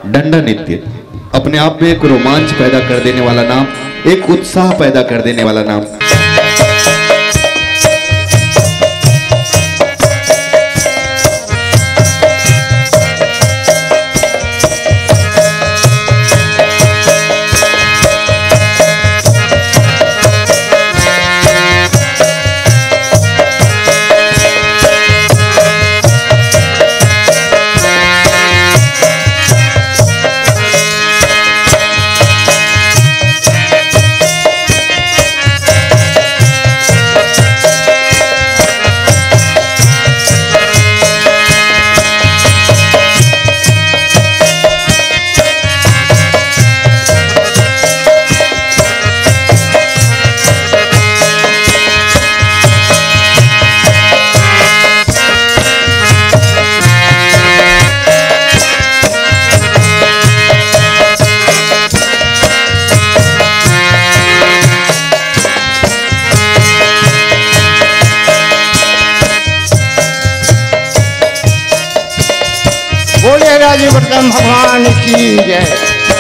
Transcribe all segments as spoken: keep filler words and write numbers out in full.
डंडा नृत्य अपने आप में एक रोमांच पैदा कर देने वाला नाम, एक उत्साह पैदा कर देने वाला नाम। बोले राजीव रतन भगवान की जय,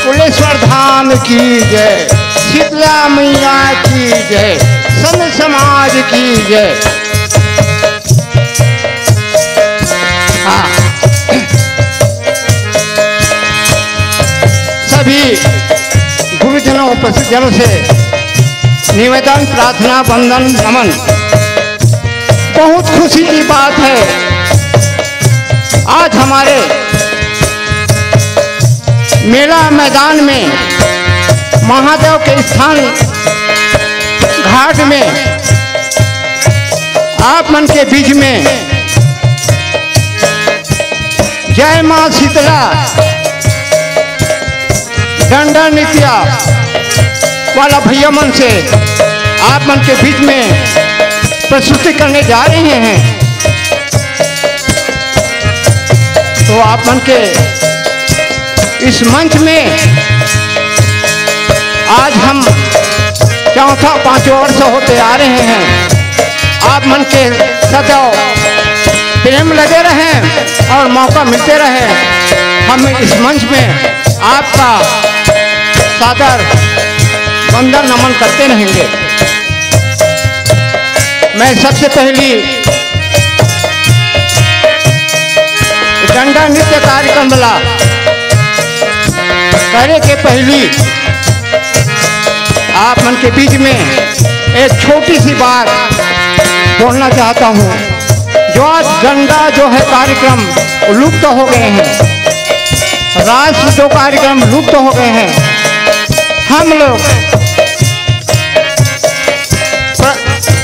कुलेश्वर धाम की जय, शीतला मैया की जय, संत समाज की जय। हाँ। सभी गुरुजनों, उपस्थित जनों से निवेदन, प्रार्थना, वंदन, नमन। बहुत खुशी की बात है, आज हमारे मेला मैदान में महादेव के स्थान घाट में आप मन के बीच में जय माँ शीतला डंडा नृत्य वाला भैया मन से आप मन के बीच में प्रस्तुति करने जा रहे हैं। तो आप मन के इस मंच में आज हम चौथा पांचवा वर्ष होते आ रहे हैं। आप मन के सदैव प्रेम लगे रहे और मौका मिलते रहे। हम इस मंच में आपका सादर वंदन नमन करते रहेंगे। मैं सबसे पहली डंडा नृत्य कार्यक्रम वाला करे के पहली आप मन के बीच में एक छोटी सी बात बोलना चाहता हूँ। जो आज डंडा जो है कार्यक्रम लुप्त हो गए हैं, रास जो कार्यक्रम लुप्त हो गए हैं, हम लोग प्र-,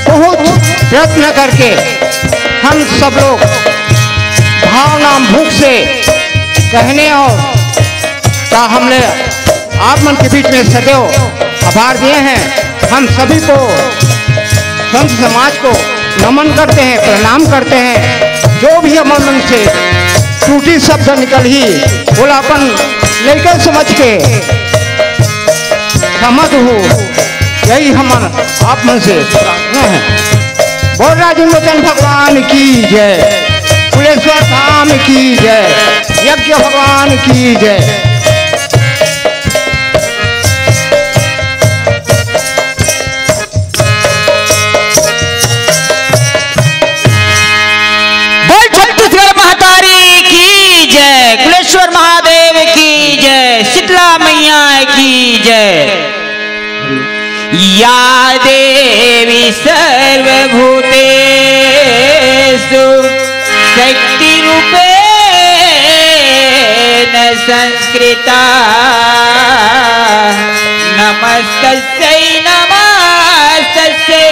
बहुत प्रयत्न करके हम सब लोग भावना भूख से कहने और का हमने आप मन के बीच में सदैव आभार दिए हैं। हम सभी को, संत समाज को नमन करते हैं, प्रणाम करते हैं। जो भी हम मन से त्रुटि शब्द निकल ही, बोला अपन लइका समझ के क्षमा हो, यही हमन आप मन से प्रार्थना है। बोल राजलोचन भगवान की जय, कुलेश्वर धाम की जय, यज्ञ भगवान की जय। बोल छत्तीसगढ़ महतारी की जय, कुलेश्वर महादेव की जय, शीतला मैया की जय। या देवी सर्वभूतेषु शक्तिरूपेण संस्थिता। नमस्तस्यै नमस्तस्यै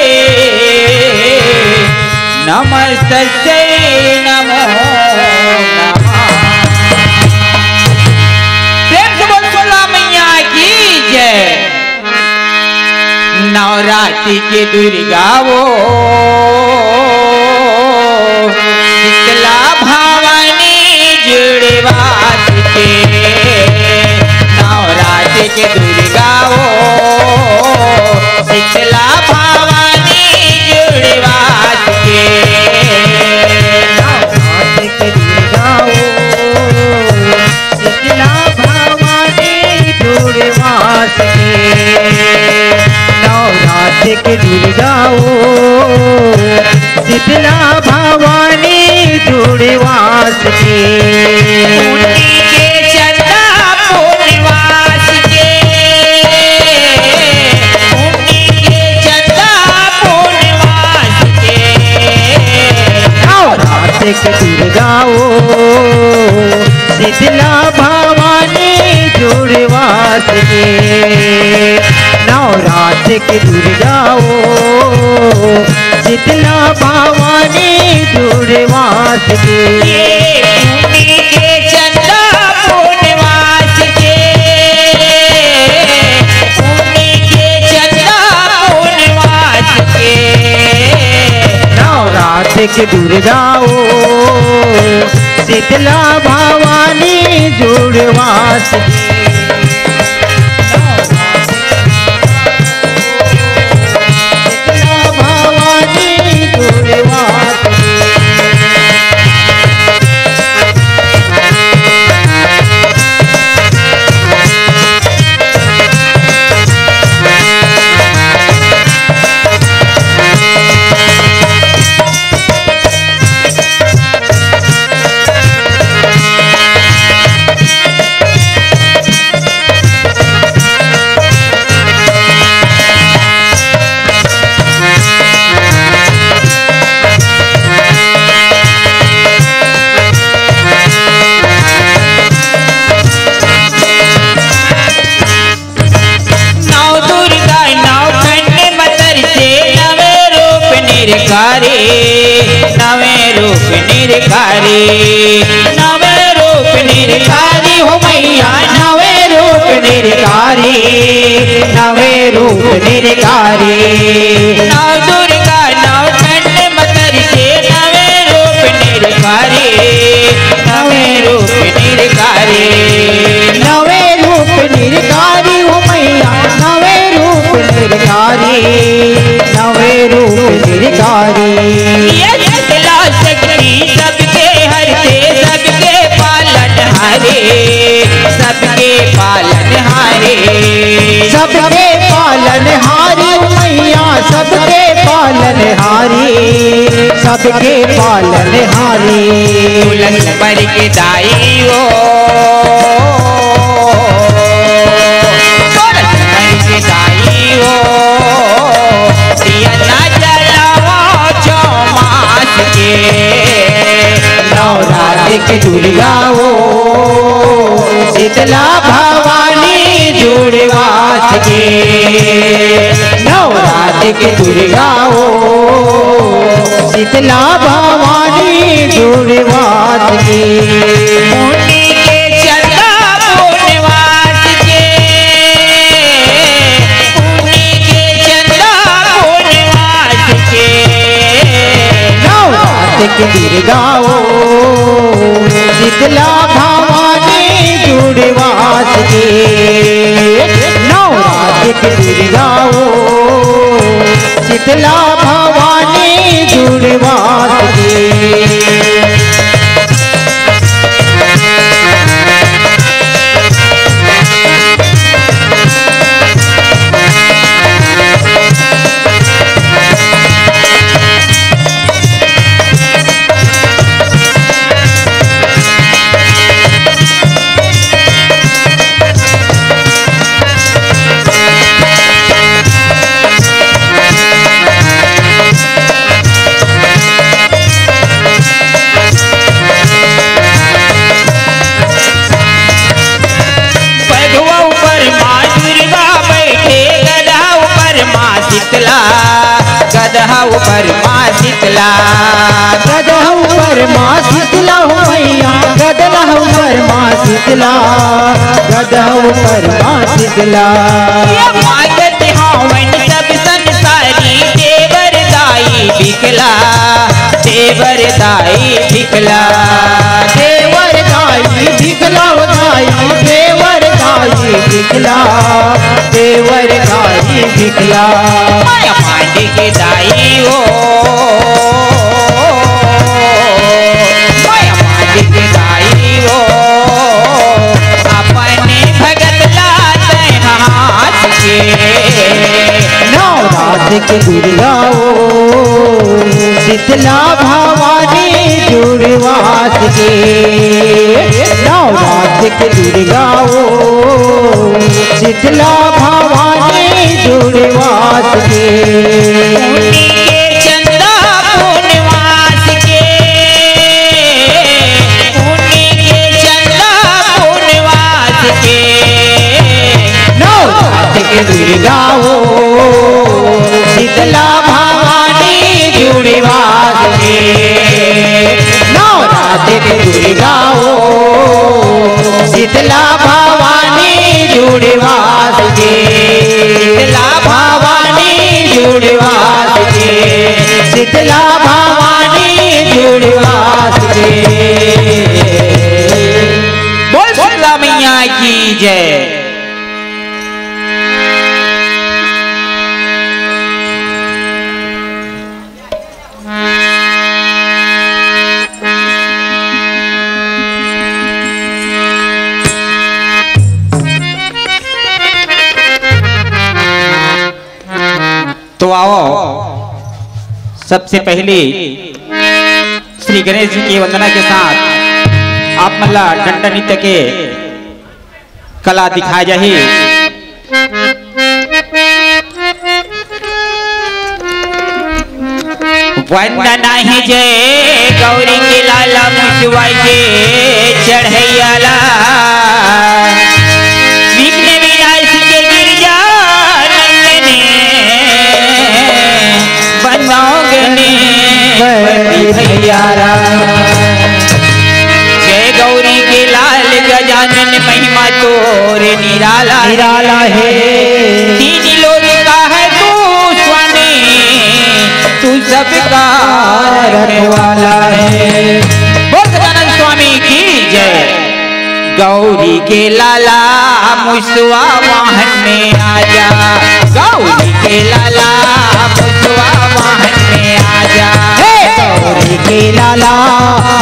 नमस्तस्यै नमो नमः। प्रेम से बोल शीतला मैया की जय। नवरात्रि के दुर्गा वो शीतला भवानी जुड़वास के। नवरात्रि के दुर्गा वो शीतला भवानी जुड़वास के। नवरात्रि के दुर्गा वो शीतला भवानी जुड़वास के, नवरात्र के दुर्गा ओ, शीतला भवानी जुड़वास के। ये पुन्नी के चंदा पूर्णिमास के, पुन्नी के चंदा पूर्णिमास के। नवरात्र के दुर्गा ओ, शीतला भवानी जुड़वास के। शीतला भवानी जुड़वास के। नव दुर्गा नव खंड मतर से, नवे रूप निरखारी, नवे रूप निरखारी, नवे रूप निरखारी हो मैया, नवे रूप निरखारी, नवे रूप निरखारी। नव दुर्गा नव खंड मतर से, नवे रूप निरखारी, नवे रूप निरखारी। नवे रूप निरखारी हो मैया, नवे रूप निरखारी, नवे रूप निरखारी। ये शीतला शक्ति सबके हरते, सबके पालनहारे, सबके पालनहारे। सबके पालनहारी मैया, सबके पालनहारी, सबके पालनहारी। तुलसी मर के दाई ओ, तुलसी मर के दाई ओ, दिया ना जलावा चौमास के। नवरात्र के दुर्गा ओ, शीतला भवानी जुड़वास के। नवरात्र के दुर्गा ओ, शीतला भवानी जुड़वास के। पुन्नी के चंदा पूर्णिमास के, पुन्नी के चंदा पूर्णिमास के। नवरात्र के दुर्गा ओ, शीतला भवानी जुड़वास के। नवरात्र के दुर्गा ओ, शीतला भवानी जुड़वास के। बघवा ऊपर माँ दुर्गा बैठे, गधा ऊपर माँ शीतला, गधा ऊपर माँ शीतला। गधा ऊपर माँ शीतला हो मैया, गधा ऊपर माँ शीतला, गधा ऊपर माँ शीतला। ये मागत हवन सब संसारी, देवर दाई बिकला, देवर दाई बिकला। देवर दाई बिकला ओ दाई, देवर दाई बिकला, देवर दाई बिकला। माया मांझी के दाई ओ, माया मांझी के दाई ओ, अपने भगत ला तैं हाँस के। नवरात्र के दुर्गा ओ, शीतला भवानी जुड़वास के। नवरात्र के दुर्गा ओ, शीतला भवानी जुड़वास के। पुन्नी के चंदा पूर्णिमास के, पुन्नी के चंदा गाओ, शीतला भवानी जुड़वास के। नवरात्र के जुड़ गाओ, शीतला भवानी जुड़वास के। शीतला भवानी जुड़वास के। शीतला भवानी जुड़वास के। बोल शीतला मैया की जय। तो आओ, सबसे पहले श्री गणेश जी की वंदना के साथ आप मन ला डंडा नृत्य के कला दिखाए जाही। वंदना हे जय गौरी के लाला मुसवा के चढ़ैया ला, विघ्न विनाश के गिरजा नंदनी बनवाओ गणेश भैया राम। जय गौरी के लाल गजानन महिमा तोरे निराला हे। निराला हे। तीन लोक का है तू स्वामी, तू सबका रखवाला हे। बोल गजानन स्वामी की जय। गौरी के लाला मुसवा वाहन में आजा, गौरी के लाला मुसवा वाहन में आजा। हे गौरी के लाला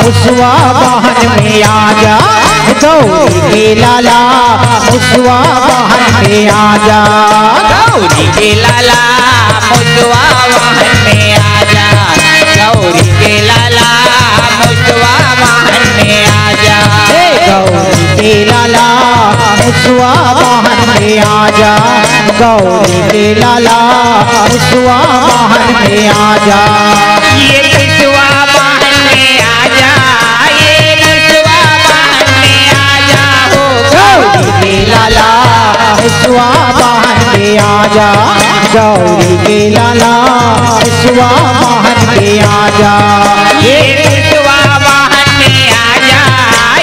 मुसवा वाहन में आजा, गौरी के लाला मुसवा वाहन में आजा। गौरी के लाला मुसवा वाहन में आजा, गौरी के लाला मुसवा वाहन में आजा। हे गौरी के लाला मुसवा वाहन में आजा, गौरी के लाला मुसवा वाहन में आजा। ये मुसवा वाहन में आजा, ये मुसवा वाहन में आजा हो। गौरी के लाला मुसवा वाहन में आजा, गौरी के लाला मुसवा वाहन में आजा। ये मुसवा वाहन में आजा,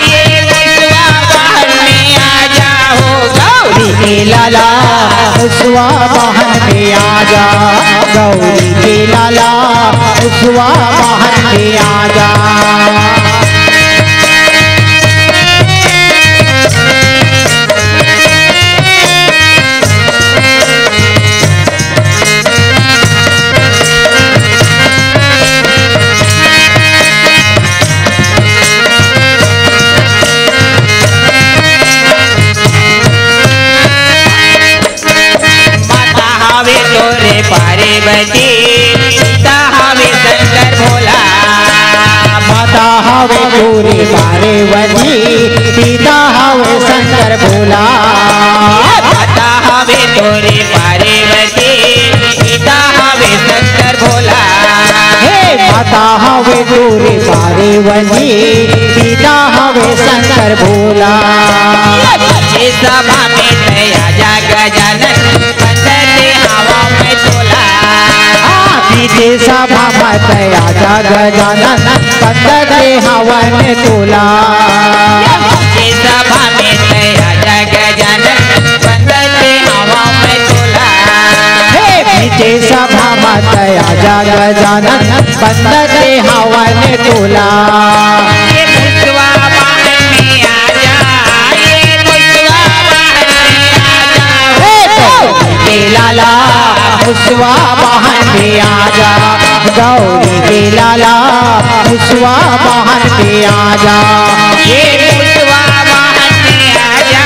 ये मुसवा वाहन में आजा हो। गौरी के लाला मुसवा वाहन में आजा, गौरी के लाला मुसवा वाहन में आजा। माता हवे तोरे पार्वती, पिता हवे शंकर भोला। माता हवे तोरे पार्वती, पिता हवे शंकर भोला। माता हवे तोरे पार्वती, पिता हवे शंकर भोला। हे माता हवे तोरे पार्वती, पिता हवे शंकर भोला। ये सभा में तैं आजा गजानन, बंदते हवा में तोला। हाँ, बीचे सभा में तैं आजा गजानन, बंदते हवा में तोला। बीचे सभा में तैं आजा गजानन, बंदते हवा में तोला। हे बीचे सभा में तैं आजा गजानन, बंदते हवा में तोला। ये मुसवा वाहन में आजा, ये मुसवा वाहन में आजा। हे गौरी के लाला मुसवा वाहन में आजा, गौरी के लाला मुसवा वाहन में आजा। ये मुसवा वाहन में आजा,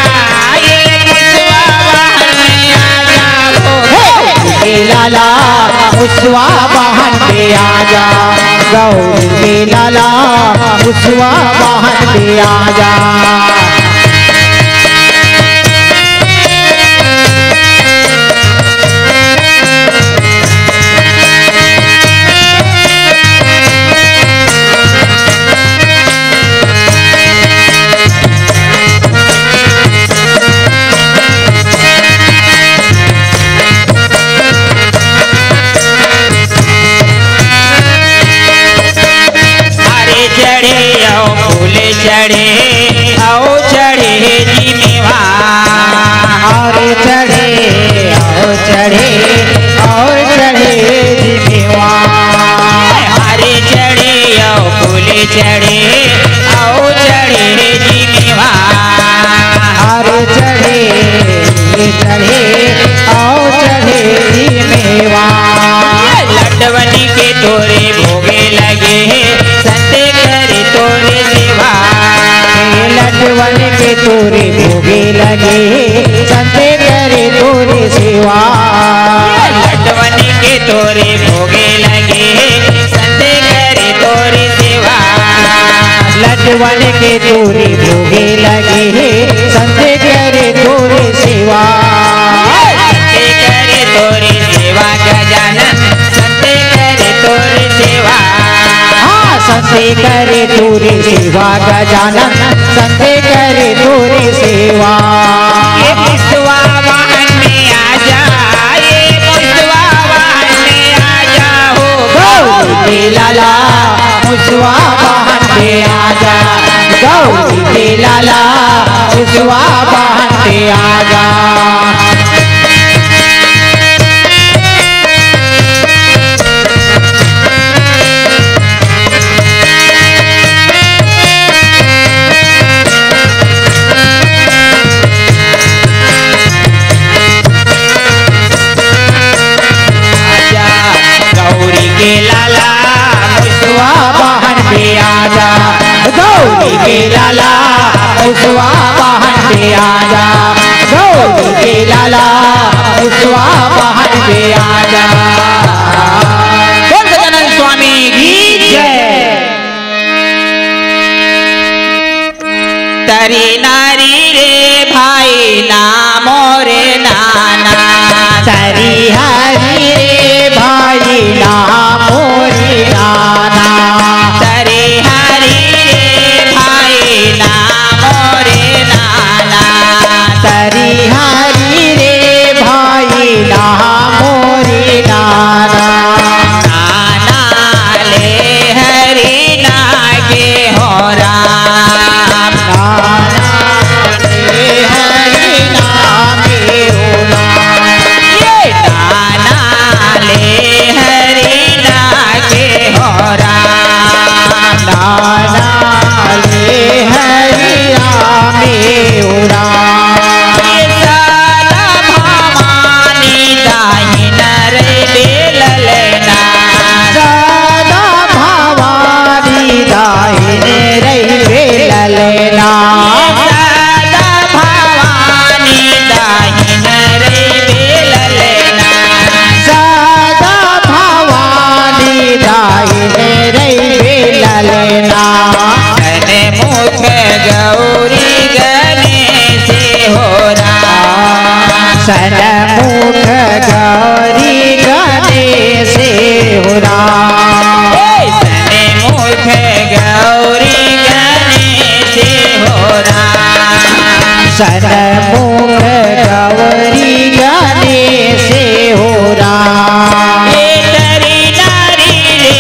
ये मुसवा वाहन में आजा हो। हे गौरी के लाला मुसवा वाहन में आजा, गौरी के लाला मुसवा वाहन में आजा। तोरे भोगे लगे हे, संते करे तोरे सेवा। लटवन के तोरे भोगे लगे हे, संते करे तोरे सेवा। लटवन के तोरे भोगे लगे हे, संते करे तोरे सेवा। संते करे तोरे सेवा गजानन, संते करे तोरे सेवा। हाँ, संते करे तोरे सेवा गजानन, संते करे तोरे सेवा। ये मुसवा वाहन में आ जा, ये मुसवा वाहन में आ जा हो गौरी के लाला, मुसवा वाहन पे आ जा, गौरी के लाला, मुसवा वाहन पे आ जा। आजा गौरी के लाला, मुसवा वाहन पे आजा। गौरी के लाला, मुसवा वाहन पे आजा। गौरी के लाला, मुसवा वाहन पे आजा। बोल गजानन स्वामी की जय। तरी नारी रे भाई ना मोरे नाना। तरी हरी रे भाई ना मोरे नाना। तरी हरी रे भाई ना मोरे नाना। तरी हरी रे भाई ना मोरे नाना। नाना ले हरी ना के हो राम। नाना ले हरी ना के हो राम। ये नाना ले हरी ना के हो राम। नाना ले हरी ना के हो राम। ये सदा भवानी दाहिन रहिबे ललना। सदा भवानी दाहिन रहिबे ललना। सदा भवानी दाहिन रहिबे ललना। सदा भवानी दाहिन रहिबे ललना। सनमुख गौरी गणेश हो राम। सनमुख गौरी गणेश हो राम। हे सनमुख गौरी गणेश हो राम। सनमुख गौरी गणेश हो राम। हे तरी नारी रे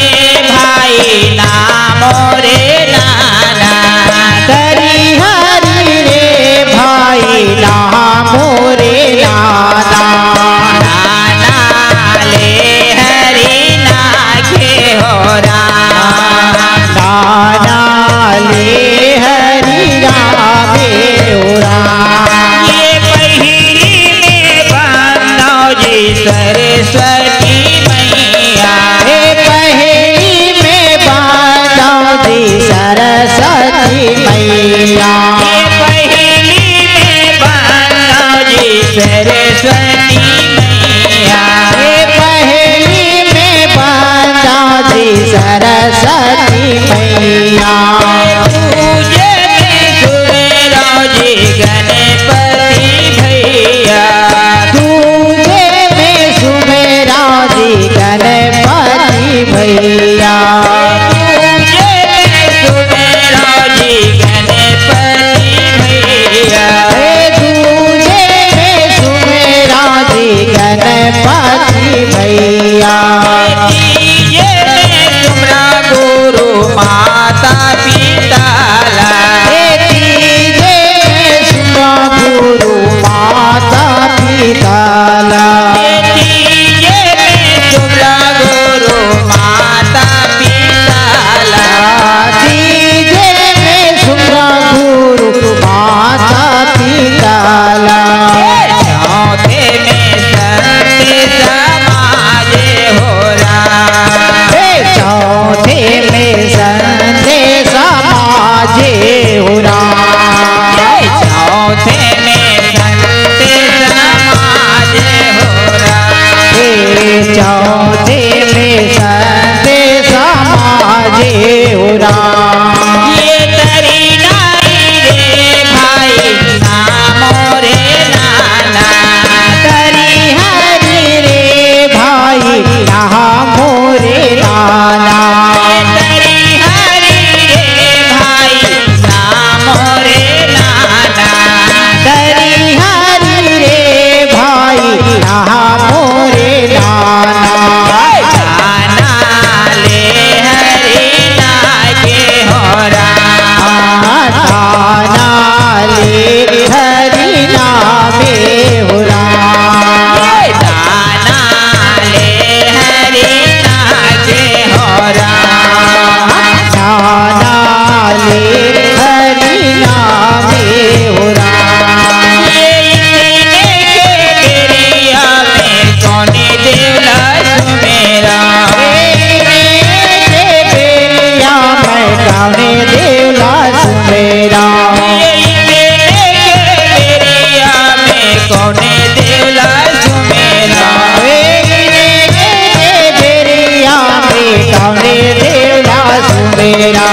भाई ना मोरे नाना। तरी हरी रे भाई ना मोरे नाना। नाना ले हरी ना के हो राम। नाना ले हरी ना के हो राम। ये पहिली में बंदौ जी सरस्वती मैया। हे पहिली में बंदौ जी सरस्वती मैया। हे पहिली में बंदौ में संत समाजे हो राम। हे चौथे में संत समाजे हो राम। ये तरी नारी रे भाई ना मोरे नाना। तरी हरी रे भाई ना मोरे नाना। ये तरी हरी रे भाई ना मोरे नाना। तरी हरी रे भाई ना मोरे नाना। नाना ले हरी ना के हो राम। नाना ले हरी ना में हो राम। नाना ले हरी ना के हो राम। नाना ले हरी ना में हो राम। ये इतने के बेरिया में कौने देवला सुमेरा। इतने के बेरिया में कौने देवला सुमेरा। ये इतने के बेरिया में कौने देवला सुमेरा। इतने के बेरिया में कौने देवला सुमेरा।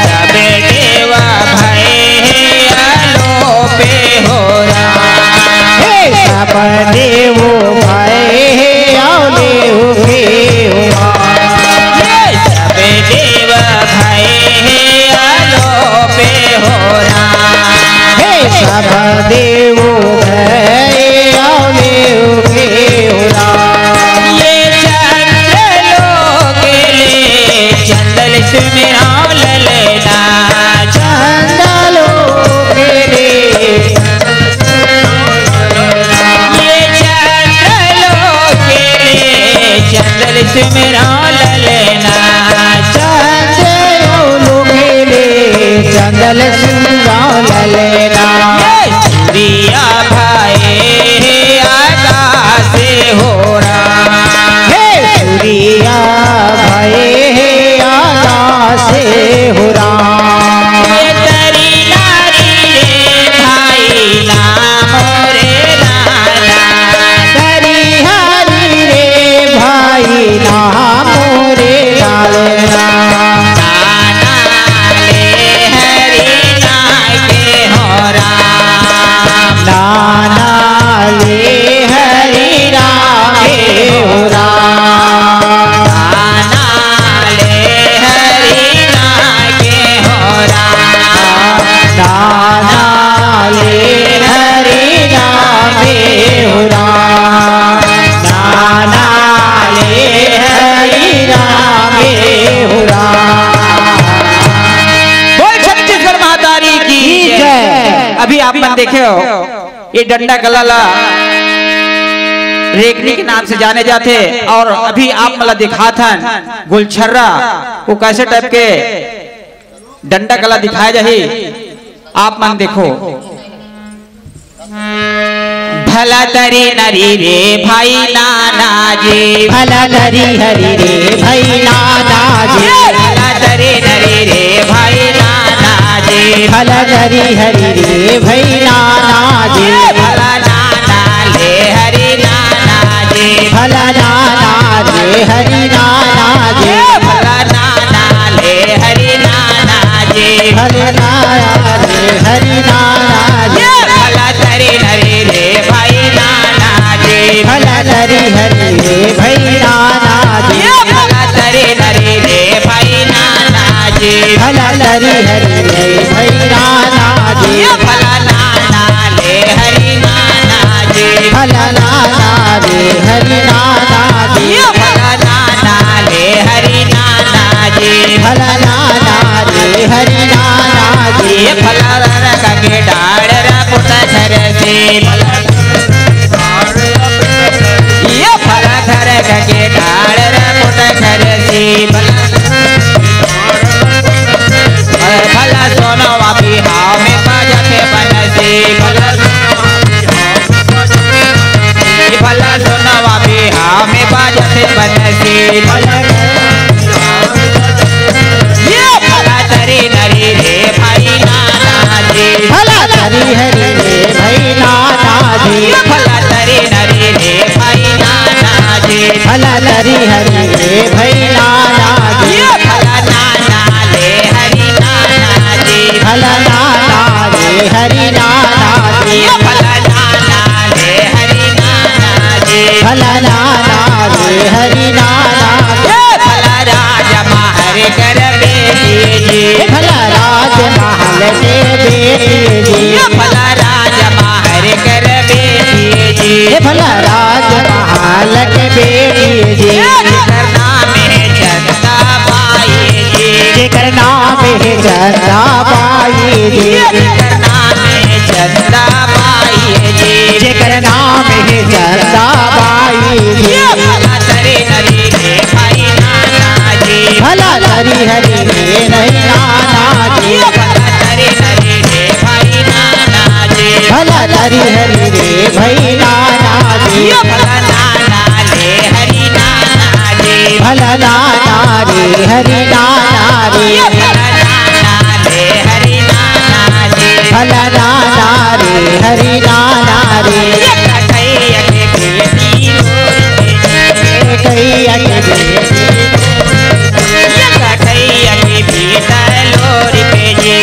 सब देवा भय हे आलो पे हो राम। हे सब देवो भय हे आलो पे हो राम। हे सब देव भय हे आलो पे हो राम। हे सब देवो भय आलो पे हो राम। ये चंद्र लोक ले चंदल सुमिरौल लेना। चंद्र लोक ले ये चंद्र लोक ले चंदल सुमिरौल लेना। चंद्र लोक ले चंदल सुमिरौल लेना। ये सूर्या भय हे आकाश हो राम। हे सूर्या भय हे आकाश हो राम। हे तरी नारी रे भाई ना मोरे नाना। तरी हरी रे भाई ना मोरे नाना। नाना ले हरी ना के हो राम। नाना ले हरी राम के हो राम। नाना ले हरी ना के हो राम। नाना ले हरी राम के हो राम। नाना ले हरी राम के हो राम। बोल छत्तीसगढ़ महतारी की जय। अभी आप मन देखे हो, ये डंडा कला ला रेगनी के नाम से जाने जाथे। और अभी आप मन ला दिखात हन गुलछर्रा, वो कैसे टाइप के डंडा कला दिखाए जाही, आप मन देखो। भला तरी नरी रे भाई नाना जी। भला तरी हरी रे भाई नाना जी। भला तरी नरी रे भाई नाना जी। भला तरी हरी रे भाई नाना जी। भला नाना ले हरी नाना जी। भला नाना ले हरी नाना जी। भला नाना ले हरी नाना जी। भला नाना ले हरी नाना जी। भला तरी नरी रे भाई नाना जी। भला तरी हरी रे भाई नाना जी। भला तरी नरी रे भाई नाना जी। भला तरी हरी रे भाई नाना जी। भला ना भला राजमहल के बेटी जी। जेकर नाम हे चंदा बाई जी। जेकर नाम हे चंदा बाई जी। जेकर नाम हे चंदा बाई जी। जेकर नाम हे चंदा बाई जी। भला तरी हरी रे भाई नाना जी। भला तरी हरी रे नहीं नाना जी। भला तरी हरी रे भाई नाना जी। भला तरी हरी रे भाई नाना जी। भला नाना रे हरी नाना रे। भला नाना रे हरी नाना रे। भला नाना रे हरी नाना रे। भला नाना रे हरी नाना रे। कटैया के बेटी हो। कटैया के बेटी। कटैया के बेटा लोरी पे जी।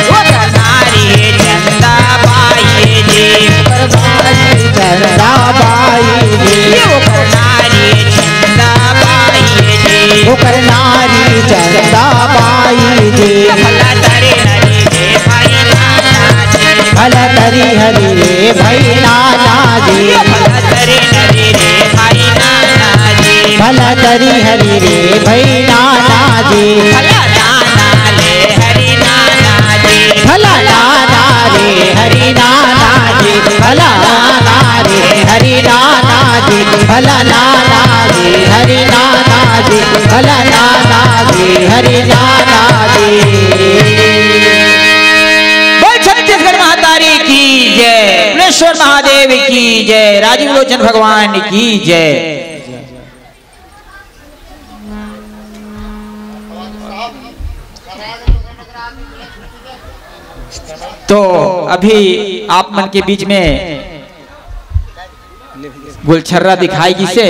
ओकर नारी चंदा बाई जी। ओकर नारी चंदा बाई जी। ओकर नारी चंदा बाई जी। ओकर नारी चंदा बाई जी। भला तरी हरी रे भाई नाना जी। भला तरी हरी रे भाई नाना जी। भला तरी हरी रे भाई नाना जी। भला तरी हरी रे भाई नाना जी। भला नाना रे हरी नाना जी। भला नाना रे हरी नाना जी। भला नाना रे हरी नाना जी। भला नाना रे हरी नाना जी। भला नाना रे हरी नाना जी। बोल छत्तीसगढ़ महतारी की जय, भुवनेश्वर महादेव की जय, राजीव लोचन भगवान की जय। तो अभी आप मन के बीच में गुलछर्रा दिखाई गिसे,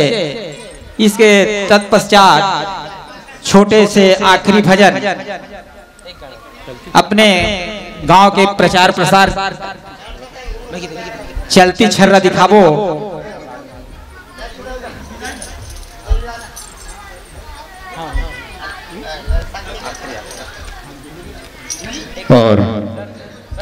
इसके तत्पश्चात छोटे से आखिरी भजन अपने गांव के प्रचार प्रसार चलती छर्रा दिखाबो। और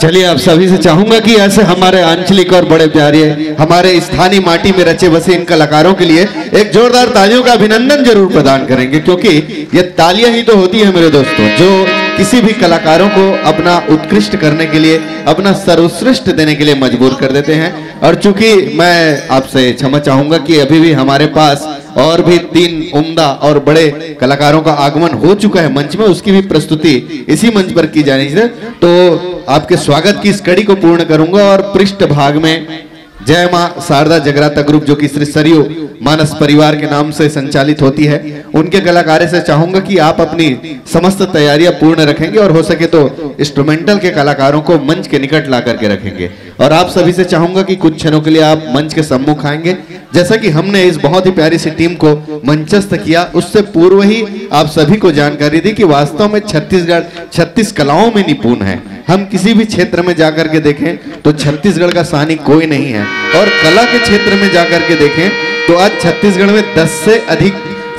चलिए, आप सभी से चाहूंगा कि ऐसे हमारे आंचलिक और बड़े प्यारे, हमारे स्थानीय माटी में रचे बसे इन कलाकारों के लिए एक जोरदार तालियों का अभिनंदन जरूर प्रदान करेंगे, क्योंकि ये तालियां ही तो होती है मेरे दोस्तों, जो किसी भी कलाकारों को अपना उत्कृष्ट करने के लिए, अपना सर्वश्रेष्ठ देने के लिए मजबूर कर देते हैं। और चूंकि मैं आपसे क्षमा चाहूंगा कि अभी भी हमारे पास और भी तीन उम्दा और बड़े कलाकारों का आगमन हो चुका है मंच में, उसकी भी प्रस्तुति इसी मंच पर की जानी है। तो आपके स्वागत की इस कड़ी को पूर्ण करूंगा और पृष्ठ भाग में जय मां शारदा जगराता ग्रुप, जो कि श्री सरयू मानस परिवार के नाम से संचालित होती है, उनके कलाकारों से चाहूंगा कि आप अपनी समस्त तैयारियां पूर्ण रखेंगे और हो सके तो इंस्ट्रूमेंटल के कलाकारों को मंच के निकट ला करके रखेंगे। और आप सभी से चाहूंगा कि कुछ क्षणों के लिए आप मंच के सम्मुख आएंगे। जैसा कि हमने इस बहुत ही प्यारी सी टीम को मंचस्थ किया, उससे पूर्व ही आप सभी को जानकारी दी कि वास्तव में छत्तीसगढ़ छत्तीस कलाओं में निपुण है। हम किसी भी क्षेत्र में जाकर के देखें तो छत्तीसगढ़ का सानी कोई नहीं है, और कला के क्षेत्र में जाकर के देखें तो आज छत्तीसगढ़ में दस से अधिक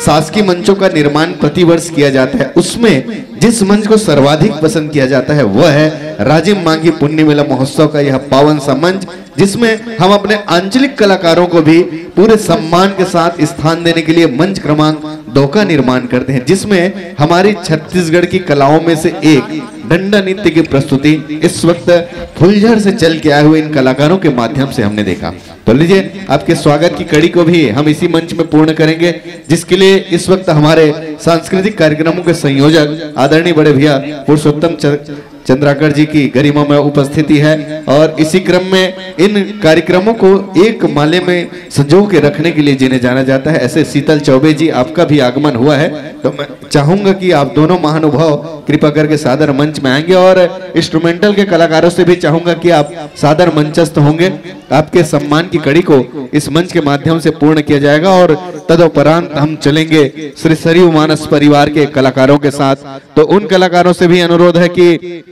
शासकीय मंचों का निर्माण प्रतिवर्ष किया जाता है। उसमें जिस मंच को सर्वाधिक पसंद किया जाता है, वह है राजिम माघी पुन्नी मेला महोत्सव का यह पावन सा मंच, जिसमें हम अपने आंचलिक कलाकारों को भी पूरे सम्मान के साथ स्थान देने के लिए मंच क्रमांक दो का निर्माण करते हैं, जिसमें हमारी छत्तीसगढ़ की कलाओं में से एक डंडा नृत्य की प्रस्तुति इस वक्त फुलझड़ से चल के आए हुए इन कलाकारों के माध्यम से हमने देखा। तो लीजिए, आपके स्वागत की कड़ी को भी हम इसी मंच में पूर्ण करेंगे, जिसके लिए इस वक्त हमारे सांस्कृतिक कार्यक्रमों के संयोजक आदरणीय बड़े भैया पुरुषोत्तम च-, चंद्राकर जी की गरिमा में उपस्थिति है। और इसी क्रम में इन कार्यक्रमों को एक माले में संजो के रखने के लिए जिन्हें जाना जाता है, ऐसे शीतल चौबे जी, आपका भी आगमन हुआ है। तो मैं चाहूंगा कि आप दोनों महानुभाव कृपा करके सादर मंच में आएंगे, और इंस्ट्रूमेंटल के कलाकारों से भी चाहूंगा कि आप सादर मंचस्थ होंगे। आपके सम्मान की कड़ी को इस मंच के माध्यम से पूर्ण किया जाएगा और तदोपरांत हम चलेंगे श्री सरयू मानस परिवार के कलाकारों के साथ। तो उन कलाकारों से भी अनुरोध है कि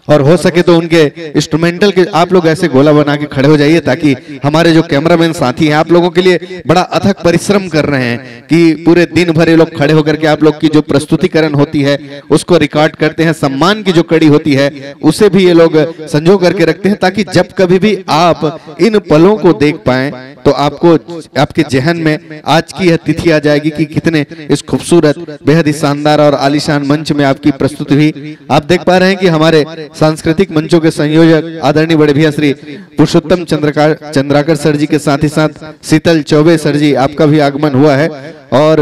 और हो सके तो उनके इंस्ट्रूमेंटल के आप लोग ऐसे गोला बना के खड़े हो जाइए, ताकि हमारे जो कैमरामैन साथी हैं, आप लोगों के लिए बड़ा अथक परिश्रम कर रहे हैं कि पूरे दिन भर ये लोग खड़े होकर के आप लोग की जो प्रस्तुतिकरण होती है, उसको रिकॉर्ड करते हैं, सम्मान की जो कड़ी होती है, उसे भी ये लोग संजो करके रखते हैं, ताकि जब कभी भी आप इन पलों को देख पाएं, तो आपको, आपके जहन में आज की यह तिथि आ जाएगी कि कितने इस खूबसूरत, बेहद ही शानदार और आलीशान मंच में आपकी प्रस्तुति हुई। आप देख पा रहे हैं कि हमारे सांस्कृतिक मंचों के संयोजक आदरणीय बड़े भैया श्री पुरुषोत्तम चंद्रकार चंद्राकर सर जी के साथ ही साथ शीतल चौबे सर जी, आपका भी आगमन हुआ है। और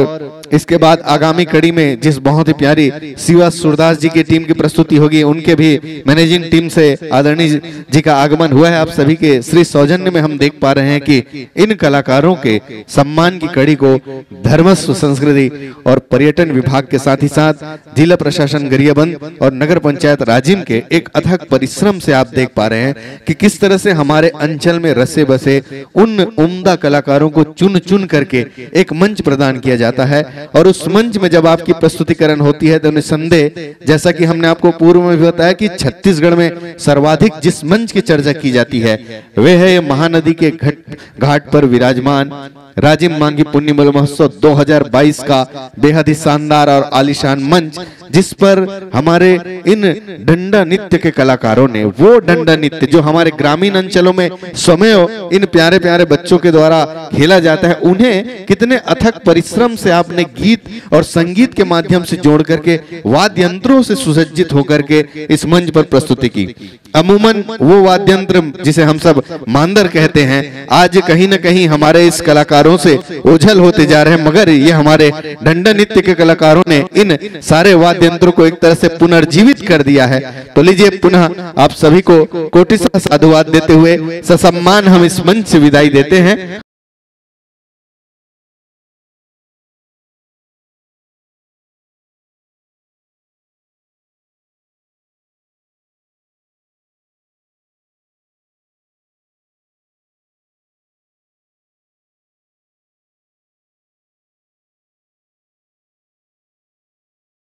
इसके बाद आगामी कड़ी में जिस बहुत ही प्यारी शिवा सूरदास जी की टीम की प्रस्तुति होगी, उनके भी मैनेजिंग टीम से आदरणीय जी का आगमन हुआ है। आप सभी के श्री सौजन्य में हम देख पा रहे हैं कि इन कलाकारों के सम्मान की कड़ी को धर्मस्व, संस्कृति और पर्यटन विभाग के साथ ही साथ जिला प्रशासन गरियाबंद और नगर पंचायत राजिम के एक अथक परिश्रम से आप देख पा रहे हैं कि किस तरह से हमारे अंचल में रसे बसे उन उम्दा कलाकारों को चुन चुन करके एक मंच प्रदान किया जाता है और उस मंच में जब आपकी प्रस्तुतिकरण होती है, तो निसंदेह, जैसा कि हमने आपको पूर्व में भी बताया कि छत्तीसगढ़ में सर्वाधिक जिस मंच की चर्चा की जाती है, वे है ये महानदी के घट घाट पर विराजमान राजिम मांगी पुन्नी मेला महोत्सव दो हज़ार बाईस का बेहद ही शानदार और आलीशान मंच, जिस पर हमारे इन डंडा नृत्य के कलाकारों ने, वो डंडा नृत्य जो हमारे ग्रामीण अंचलों में समय इन प्यारे प्यारे बच्चों के द्वारा खेला जाता है, उन्हें कितने अथक परिश्रम से आपने गीत और संगीत के माध्यम से जोड़ करके, वाद्य यंत्रों से सुसज्जित होकर के इस मंच पर प्रस्तुति की। अमूमन वो वाद्य यंत्र जिसे हम सब मांदर कहते हैं, आज कहीं ना कहीं हमारे इस कलाकारों से ओझल होते जा रहे हैं, मगर ये हमारे डंडा नृत्य के कलाकारों ने इन सारे वाद्य यंत्रों को एक तरह से पुनर्जीवित कर दिया है। तो लीजिए, पुनः आप सभी को कोटि साधुवाद देते हुए ससम्मान हम इस मंच से विदाई देते हैं।